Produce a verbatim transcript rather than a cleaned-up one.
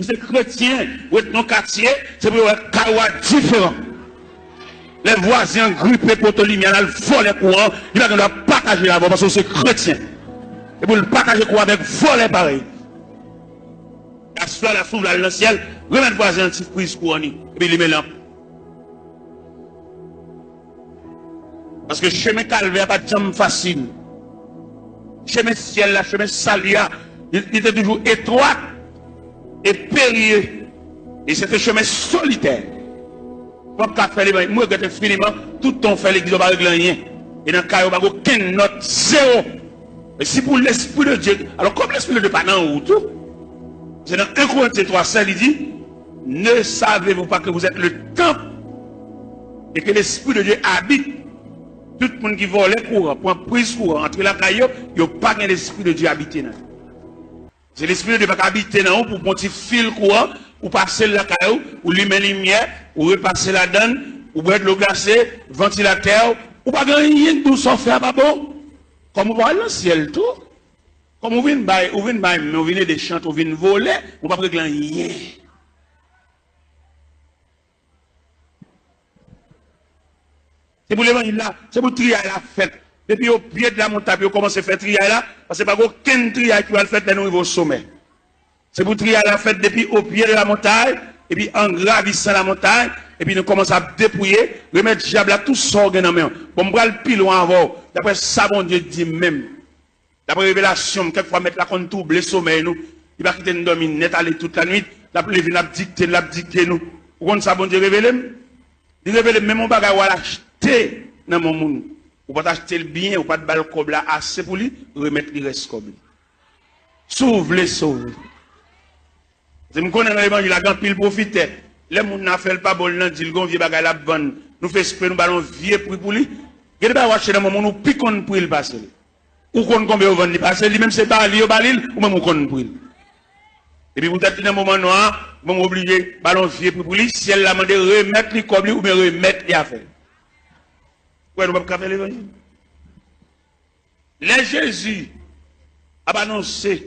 Ou se kretyen, ou ret nan katye, se pou yo wè kay ou a diferan. Lè vwazen an gripe poto limyè l al vòlè kouran, li pa gen dwa pataje l avè w paske w se kretyen. E pou l pataje kouran avèk vòlè parèy. Aswè la, si w vle al nan syèl, remèt vwazen an ti priz kouran li, epi limen lanp. Paske chemen kalvè a pa t janm fasil. Chemen syèl la, chemen sali a, li, li te toujou etwat e perye. E se te chemen solitè. Fòk ka fè levanjil. Mwen regrèt enfiniman, tout tan w fè legliz, w pa regle anyen. E nan kay ou, pa gen okenn nòt, zewo. E si pou Lespri de Dye, alò, kòm Lespri de Dye pa nan ou tou, se nan en Korentyen twa sèz, li di, Ne savez-vous pas que vous êtes le temple et que l'Esprit de Dieu habite? Tout moun ki vòlè kouran, pran priz kouran, antre lakay yo, yo pa gen Lespri de Dye abite nan yo. Se Lespri de Dye pa ka abite nan ou pou pran ti fil kouran, ou pase l lakay ou, ou limen limyè, ou repase ladann, ou bwè dlo glase, vantilatè, ou pa gen anyen k di w sa w fè a pa bon. Kòm ou pa al nan syèl tou, kòm ou vin bay, ou vin bay men, ou vin ede chante, ou vin vole, ou p ap regle anyen. Se pou levanjil la, se pou triyay la fèt. Depi o pye de la montay pou yo kòmanse fè triyay la, paske pa gen okenn triyay ki pral fèt lè nou rive o somè. Se pou triyay la fèt depi o pye de la montay, epi an gravisan la montay, epi nou kòmanse ap depouye, remèt dyab la tout sa w gen nan men w. Bon, m pral pi lwen avè w, daprè sa Bondye di m menm. Daprè revelasyon m, kèk fwa mèt la konn twouble somèy nou. Li pa kite n dòmi nèt ale tout lanwit. L ap leve, l ap dikte n, l ap dikte nou. Ou konn sa Bondye revele m? Li revele m menm yon bagay w al achte nan men yon moun. Ou pa t achte l byen, ou pa t ba l kòb la ase pou li, remèt li rès kòb li. Si w vle sove. Paske m konnen nan levanjil la, gen anpil pwofitè. Lè moun nan fè l pa bon, l nan di l gen yon vye bagay l ap vann. Nou fè espre nou ba l yon vye pri pou li. Gen de bagay w achte nan men yon moun, ou pi konn pri l pase l. Ou konn konbyen yo vann li pase l, li menm se ba li yo ba li l, ou menm ou konn pri l. Epi poutèt li nan moman nwa a, ou menm ou oblije ba l yon vye pri pou li, syèl la mande remèt li kòb li oubyen remèt li afè l. Ou wè nou p ap ka fè levanjil. Lè Jezi ap anonse